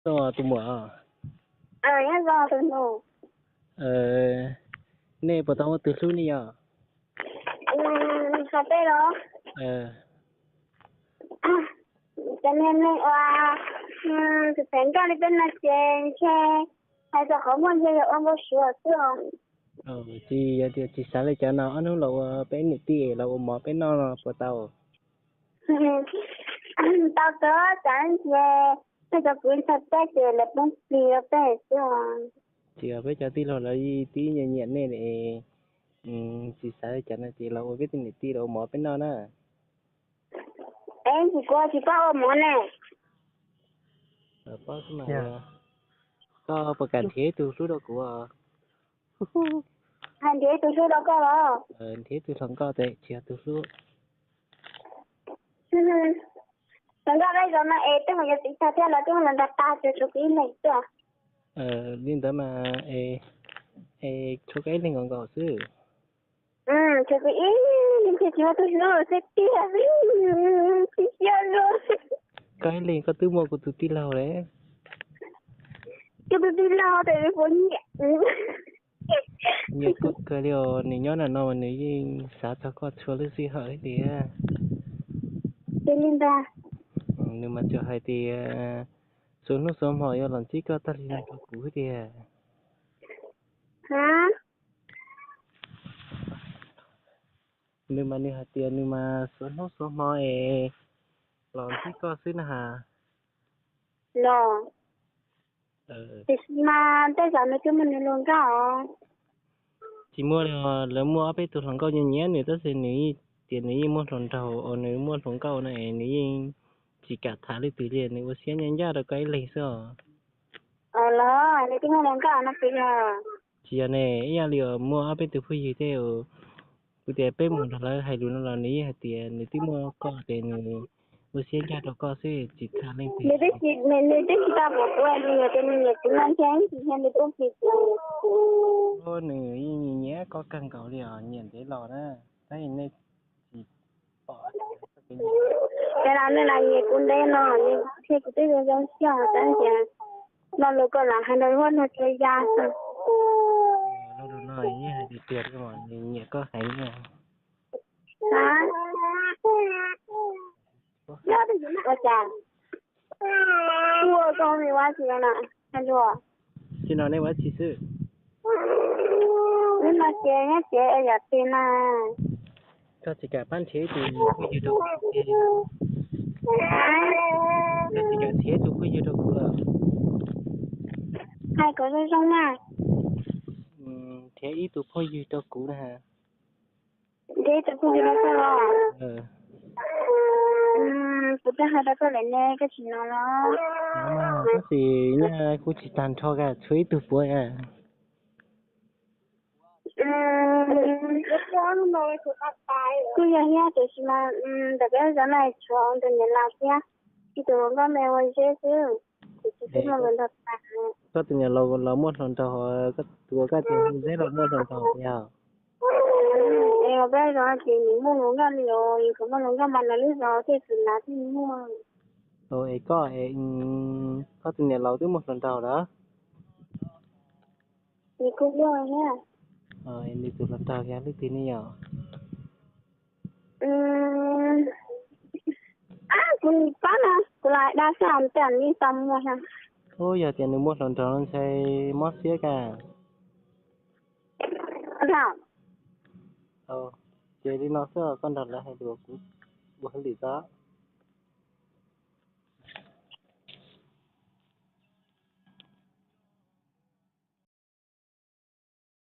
Tus muam, nej puas tau muaj tus hlub ne yom? Qhov peb los? Cov niag neeg uas tus txawm nkauj li peb no ces ntshe hais txog qhov muaj ntshe yog ua npau suav xwb os. Ces yog tias tsis xav li cov no, ob hnub los ua peb niam tij los ua mov peb noj no puas tau? Tau, tau, xav ces tej cov kuv ntshaw peb ces lawv poob plig rau peb xwb os. Ces peb cov tij laug lawv tib nyiam nyiam nej, tsis xav li cov no ces los ua peb niam tij los ua mov peb noj na. Es tsis, kuv tsis paub ua mov ne. Koj puas kam nrhiav ib tug hlub rau kuv? Hais nrhiav ib tug hlub rau koj los? Nrhiav ib tug hluas nkauj tes tsis yog tus hlub. Hluas nkauj peb zos no es twb mus yuav txiv tag thiab los twb mus nrog tag, tsuas tshuav kuv ib leeg xwb. Li ntawd mas, es tshuav koj ib leeg nkaus nkaus xwb. Tshuav kuv ib leeg, tsis muaj tus hlub xwb tiag, tsis siab luaj. Koj ib leeg koj twb muaj kuv tus tij laug lawm. Kuv tus tij laug tes puas nyiam? Nyiam kawg li os, nws nyob ntawm no mas nws yeej xav txog koj txhua lub sij hawm thiab tiag. Ces li ntag. Nws mas tsuas hais tias xuas hnub xuas hmo yuav los ntsib koj tag li no rau kuv thiab tiag. Nws mas nws hais tias nws mas xuas hnub xuas hmo es los ntsib koj xwb na has. Los, tiam sis mas tej zaum nws twb muaj nws hluas nkauj os. Tsis muaj li os, lawv muaj ob peb tug hluas nkauj nyiam nyiam nws tab sis nws tias nws yeej muaj hluas nraug, nws muaj hluas nkauj no es nws yeej tsis kam tham leej twg li, nws ua siab ncaj ncaj rau koj ib leeg xwb os. Los nws twb muaj hluas nkauj no puas yog? Tsis yog ne, ib yam li uas muaj ob peb tug phooj ywg thiab, kuv tias peb mus nrog lawv hais lus no los nws yeej hais tias nws twb muaj koj ces nws ua siab ncaj rau koj xwb tsis tham leej twg. Nws twb tsis tau pom kuv, nws yog tias nws nyiam kuv no ntshe tsis yog nws poob plig kuv. Nws yeej nyiam nyiam koj kawg nkaus li os, nyiam ntev los na, tab sis nej tsis pom. Ces los nej los nyiam kuv ntev no, nws thiab kuv twb zoo zoo xyoo tab sis mas lo lus koj lam hais nrog huab nrog cua ya xwb. Lo lus no yeej hais tiag tiag li mas nws nyiam koj heev li. Ua cas? Ua koj ua tsi no? Tsis no nej ua tsi xwb? Hnub no ces nyob tsev yam twg na? Koj tsis kam pab nrhiav ib tug phooj ywg rau kuv? Koj tsis kam nrhiav ib tug phooj ywg rau kuv los? Hais kom zoo zoo na. Nrhiav ib tug phooj ywg rau kuv na. Nrhiav ib tug phooj ywg rau koj los? Kuv twb hais rau koj lawm ne, koj tsis hnov los? Tab sis nyaj kuj tsis tag nrho, tshuav ib tug puav. Kuj yog thiab, tiam sis mas ntawm peb zos no tshuav tus niam laus thiab ib tug hluas nkauj me ua zeb xwb, ces tsis tau muaj hluas nraug tas. Koj tus niam laus los muaj hluas nraug, koj tus uas koj tias ua zeb los muaj hluas nraug tiag? Es peb zos ces nws muaj hluas nkauj li os, yus tseem muaj hluas nkauj mas lawv lub zos thiaj tsis lav thiaj muaj. Es koj, koj tus niam laus twb muaj hluas nraug lawm? Nws kuj muaj thiab. Nws tus hluas nraug yog leej twg ne yom? Kuv nim pab no, kuv los dag xwb, tej zaum nws yeej tau muaj thiab. Ub, yog tias nws muaj hluas nraug no ntshai mob siab kawg. Ces li no xwb, koj nrog lawv hais lus, kuv ua hauj lwm tso.